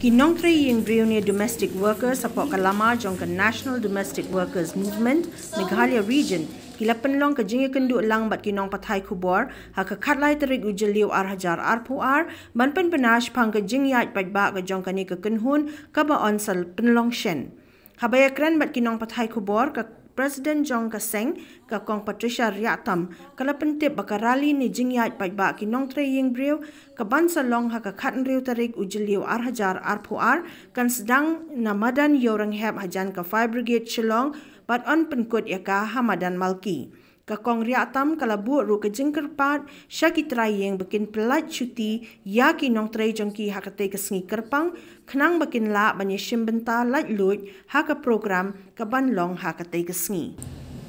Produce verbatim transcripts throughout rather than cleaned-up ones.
Ki nongtrei ïing briew ne domestic workers hapoh ka lama jong ka National Domestic Workers Movement Meghalaya Region ki la pynlong ka jingïakynduh lang bad ki nongpathai khubor ha ka khatlai tarik u Jylliew ar hajar arphew ar ban pynbna shaphang ka jingïaid paidbah ka jong kane ka kynhun kaba yn sa pynlong shen. Haba ïakren bad ki nongpathai khubor, ka President jong ka seng, ka Kong Patricia Riahtam, ka la pyntip ba ka rally ne jingïaid paidbah ki nongtrei ïing briew kaban sa long ha ka khathynriew tarik u Jylliew ar hajar arphew ar kan sdang na Madan Ïewrynghep hajan ka Fire Brigade Shillong bad yn pynkut ïa ka ha Madan Malki. Ka Kong Riahtam ka la buh ruh ka jingkyrpad sha ki trai ïing ba kin pyllait shuti ïa ki nongtrei jong ki ha katei ka sngi kyrpang khnang ba kin lah ban ïashim bynta laitluid ha ka program kaban long ha katei ka sngi.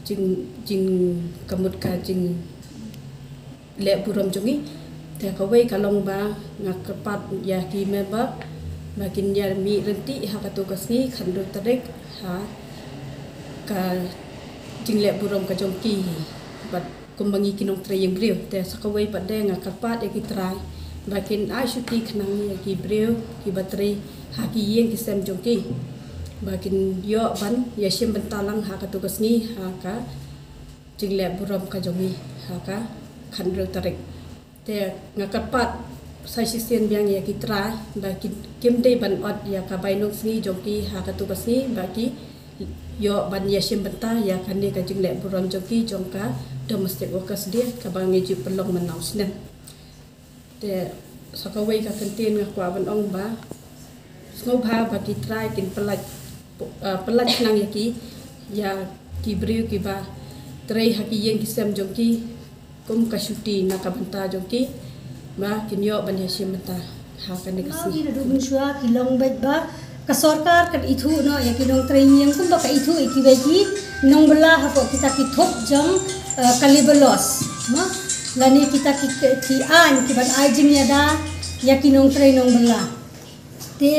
Jing jing ka mut ka jingleh burom jong ngi. Te kawei ka long ba nga kyrpad ïa ki member ba kin ïa mih ryntih ha katu ka sngi khathynriew tarik ha ka jingleh burom ka jong ki bad kumba ngi ki nongtrei ïing briew. Te sa kawei pat de nga kyrpad ïa ki trai ba kin ai shuti khnang ïa ki briew kiba trei ha ki ïing ki sem jong ki ba kin ïoh ban ïashim bynta lang ha katu ka sngi ha ka jingleh burom ka jong ngi ha ka khathynriew tarik. Te nga kyrpad sa shisien biang ïa ki trai ba ki kim dei ban ot ïa ka bainong sngi jong ki ha katu ka sngi ba ki ïoh ban ïashim bynta ïa kane ka jingleh burom jong ki jong ka Domestic Workers Day kaba ngi ju pynlong mynno u snem. Te sa kawei ka kyntien nga kwah ban ong ba sngewbha ba ki trai kin pyllait, ah, pyllait khnang ïa ki, ïa ki briew kiba trei ha ki ïing ki sem jong ki kum ka shuti na ka bynta jong ki ba kin ïoh ban ïashim bynta ha kane ka sngi. Ngi naduh mynshuwa ki long beit ba ka sorkar kan ithuh noh ïa ki nongtrei ïing kumba ka ithuh ïa kiwei ki nongbylla hapoh kita ki thup jong, eh, ka labour laws, mo, lane kita ki, ki, ki aiñ kiban ai jingïada ïa ki nongtrei nongbylla. Te,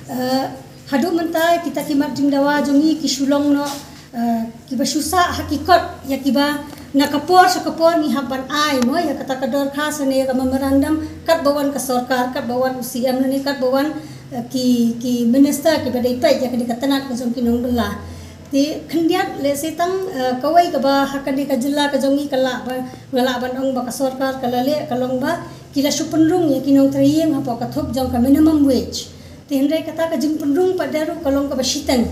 eh, haduh mynta kita ki mat jingdawa jong ngi ki shu long noh, eh, kiba shu sah ha ki kot ïa kiba na ka por sha ka por ngi hap ban ai, mo, ïa kata ka dorkhas ne ïa ka memorandum katba wan ka sorkar, katba wan u C M ne katba wan, eh, ki, ki minister kiba dei peit ïa kane ka tnat ka jong ki nongbylla. Te khyndiat lehse tang, eh, kawei kaba ha kane ka jylla ka jong ngi ka lah ba nga lah ban ong ba ka sorkar ka la leh ka long ba ki la shu pynrung ïa ki nongtrei ïing hapoh ka thup jong ka minimum wage. Te hynrei kata ka jingpynrung pat de ruh ka long kaba shiteng.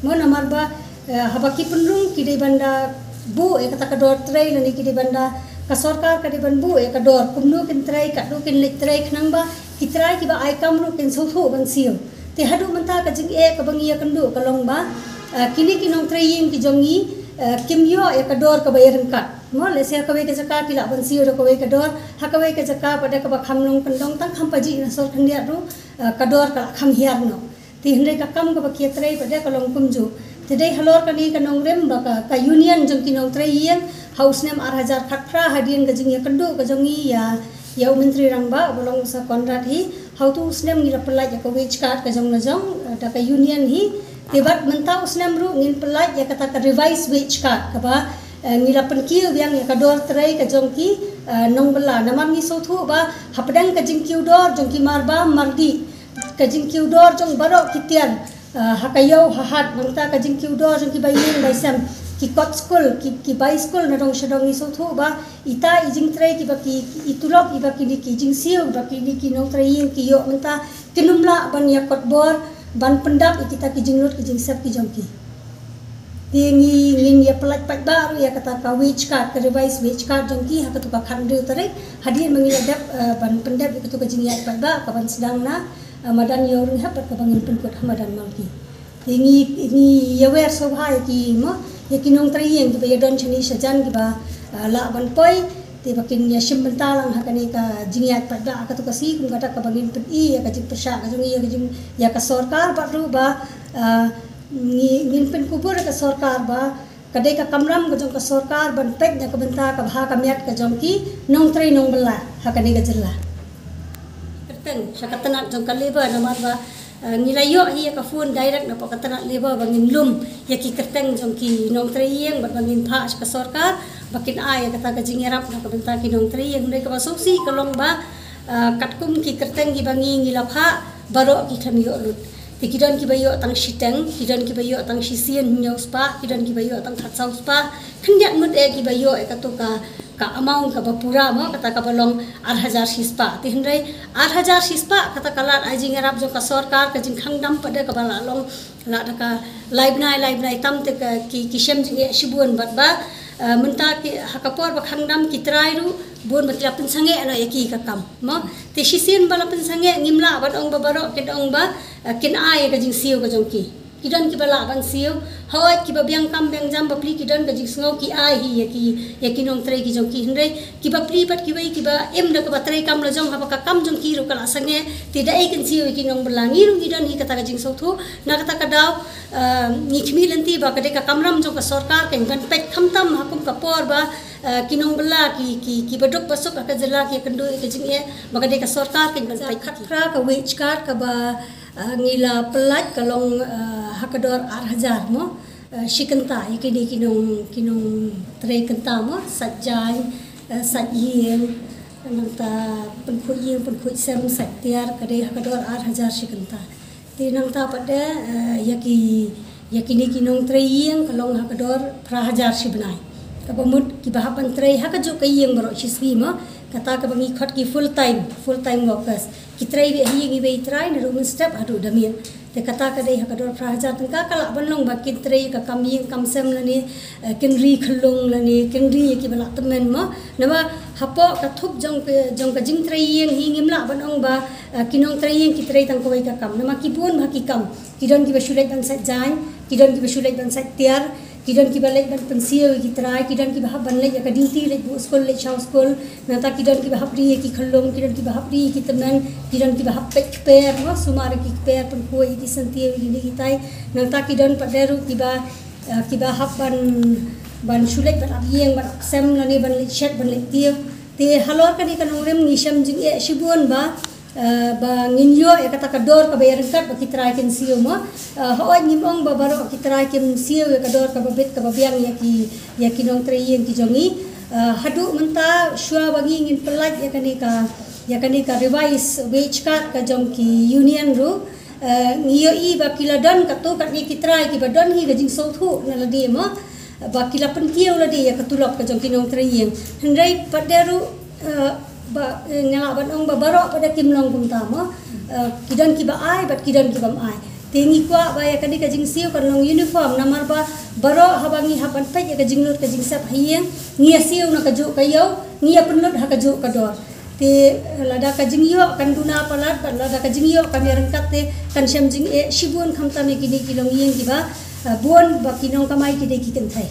Mo, namar ba, eh, haba ki pynrung ki dei ban da buh ïa kata ka dor trei lane ki dei ban da, ka sorkar ka dei ban buh ïa ka dor kumno kin trei, katno kin leit trei khnang ba ki trai kiba ai kam ruh kin sngewthuh ban siew. Te haduh mynta ka jingeh kaba ngi ïakynduh ka long ba, eh, kine ki nongtrei ïing ki jong ngi, eh, kim ïoh ïa ka dor kaba ïaryngkat. Mo, lehse ha kawei ka jaka ki lah ban siew da kawei ka dor, ha kawei ka jaka pat de kaba kham long kyndong tang kham pajih na sor khyndiat ruh, eh, ka dor ka lah kham hiar noh. Te hynrei ka kam kaba ki ïatrei pat de ka long kumjuh. Te dei halor kane ka nongrim ba ka, ka union jong ki nongtrei ïing ha u snem ar hajar khatphra hadien ka jingïakynduh ka jong ngi ïa, ïa u Myntri Rangbah ba long u Sir Conrad hi, ha utu u snem ngi la pyllait ïa ka wage card ka jong la jong, eh, da ka union hi. Te bad mynta u snem ruh ngin pyllait ïa kata ka revised wage card kaba, eh, ngi la pynkiew biang ïa ka dor trei ka jong ki, eh, nongbylla. Namar ngi sngewthuh ba hapdeng ka jingkiew dor jong ki marbam mardih, ka jingkiew dor jong baroh ki tiar, ah, ha ka ïew ha hat, nangta ka jingkiew dor jong ki bai ïing bai sem, ki kot skul, ki, ki bai skul na dong sha dong, ngi sngewthuh ba ita i jingtrei kiba ki, ki i tulop iba kine ki jingsiew ba kine ki nongtrei ïing ki ïoh mynta kin ym lah ban ïa kot bor ban pyndap ïa kita ki jinglut ki jingsep ki jong ki. Te ngi, ngin ïa pyllait paidbah ruh ïa kata ka wage card, ka revised wage card jong ki ha katu ka khathynriew tarik. Hadien ba ngi la dep, eh, ban pyndep ïa katu ka jingïaid paidbah kaban sdang na, eh, madan Ïewrynghep bad kaba ngin pynkut ha madan Malki. Te ngi, ngi ïawer sngewbha ïa ki, mo, ïa ki nongtrei ïing kiba ïadon shane shajan kiba, eh, lah ban poi. Te ba kin ïashim bynta lang ha kane ka jingïaid paidbah ha katu ka sngi, kum kata kaba ngin pyni ïa ka jingpyrshah ka jong ngi ïa ka jing, ïa ka sorkar bad ruh ba, eh, ngi, ngin pynkupbor ïa ka sorkar ba ka dei ka kamram ka jong ka sorkar ban peit na ka bynta ka bha ka miat ka jong ki nongtrei nongbylla ha kane ka jylla. Kyrteng ha ka tnat jong ka labour namar ba, eh, ngi la ïoh hi ïa ka phone direct napoh ka tnat labour ba ngin lum ïa ki kyrteng jong ki nongtrei ïing bad ba ngin phah sha ka sorkar ba kin ai ïa kata ka jingïarap na ka bynta ki nongtrei ïing. Hynrei kaba sngewsih ka long ba, ah, katkum ki kyrteng kiba ngi ngi la phah, baroh ki khlem ïoh lut. Te ki don kiba ïoh tang shiteng, ki don kiba ïoh tang shisien hynñiew spah, ki don kiba ïoh tang khatsaw spah. Khyndiat ngut eh kiba ïoh eh kato ka, ka amount kaba pura mo, kata kaba long ar hajar shispah. Te hynrei ar hajar shispah kata ka lad ai jingïarap jong ka sorkar, ka jingkhang dam pat de kaba la long la da ka lai bnai lai bnai tam te ka ki, ki shem jingeh shibun bad ba, eh, mynta ki ha ka por ba khang dam ki trai ruh bun ba ki la pynsangeh noh ïa ki ka kam mo. Te shisien ba la pynsangeh ngim lah ban ong ba baroh kin ong ba, eh, kin ai ïa ka jingsiew ka jong ki. Ki don kiba lah ban siew, hooid kiba biang kam biang jam bapli ki don ka jingsngew ki ai hi ïa ki, ïa ki nongtrei ki jong ki. Hynrei kiba pli pat kiwei kiba im da kaba trei kam la jong haba ka kam jong ki ruh ka la sangeh, te da ei kin siew ïa ki nongbylla. Ngi ruh ngi don hi kata ka jingsngewthuh, na kata ka daw, ah, ngi khmih lynti ba ka dei ka kamram jong ka sorkar kan ban peit khamtam ha kum ka por ba, ah, ki nongbylla ki, ki, kiba duk ba suk ha ka jylla ki ïakynduh ïa ka jingeh, ba ka dei ka sorkar kan ban peit. Khatphra ka wage card kaba, ah, ngi la pyllait ka long, ah, ha ka dor ar hajar mo. Eh, shi kynta ïa kine ki nong, ki nongtrei kynta mo, sait jaiñ, eh, sait ïing, nangta pynkhuid ïing, pynkhuid sem, sait tiar, ka dei ha ka dor ar hajar shi kynta. Te nangta pat de, eh, ïa ki, ïa kine ki nongtrei ïing ka long ha ka dor phra hajar shi bnai. Kaba mut kiba hap ban trei ha kajuh ka ïing baroh shi sngi mo, kata kaba ngi khot ki full time, full time workers. Ki trei beit ha ïing iwei i trai, naduh mynstep haduh da miet. Te kata ka dei ha ka dor phra hajar tyngka. Ka lah ban long ba kin trei ka kam ïing kam sem lane, eh, kin ri khyllung lane kin ri ïa kiba lah tymmen mo. Namar hapoh ka thup jong ka, jong ka jingtrei ïing hi ngim lah ban ong ba, eh, ki nongtrei ïing ki trei tang kawei ka kam. Namar ki bun bha ki kam. Ki don kiba shu leit ban sait jaiñ, ki don kiba shu leit ban sait tiar, ki don kiba leit ban pynsiew ïa ki trai, ki don kiba hap ban leit ïa ka duty, leit buh skul, leit shaw skul. Nangta ki don kiba hap ri ïa ki khyllung, ki don kiba hap ri ïa ki tymmen, ki don kiba hap peit kper, mo, sumar ïa ki kper, pynkhuid ïa ki syntiew ïa kine kitai. Nangta ki don pat de ruh kiba, eh, kiba hap ban, ban shu leit ban ap ïing, ban ap sem lane ban leit shet, ban leit tiew. Te halor kane ka nongrim ngi shem jingeh shibun ba, eh, ba ngin ïoh ïa kata ka dor kaba ïaryngkat ba ki trai kin siew mo. Eh, hooid ngim ong ba baroh ki trai kim siew ïa ka dor kaba bit kaba biang ïa ki, ïa ki nongtrei ïing ki jong ngi. Eh, haduh mynta shuwa ba ngi ngin pyllait ïa kane ka, ïa kane ka revised wage card ka jong ki union ruh, eh, ngi ïohi ba ki la don katto katne ki trai kiba don hi ka jingsngewthuh na lade mo. Ba ki la pynkiew lade ïa ka tulop ka jong ki nongtrei ïing. Hynrei pat de ruh, eh, ba, eh, nga lah ban ong ba baroh pat de kim long kumta mo. Eh, ki don kiba ai bad ki don kibym ai. Te ngi kwah ba ïa kane ka jingsiew kan long uniform, namar ba baroh haba ngi hap ban peit ïa ka jinglut ka jingsep ha ïing, ngi ïa siew na kajuh ka ïew, ngi ïa pynlut ha kajuh ka dor. Te, eh, lada ka jingïoh kan duna palat bad lada ka jingïoh kan ïaryngkat te kan shem jingeh shibun khamtam ïa kine ki longïing kiba, eh, bun ba ki nongkamai ki dei ki kynthei.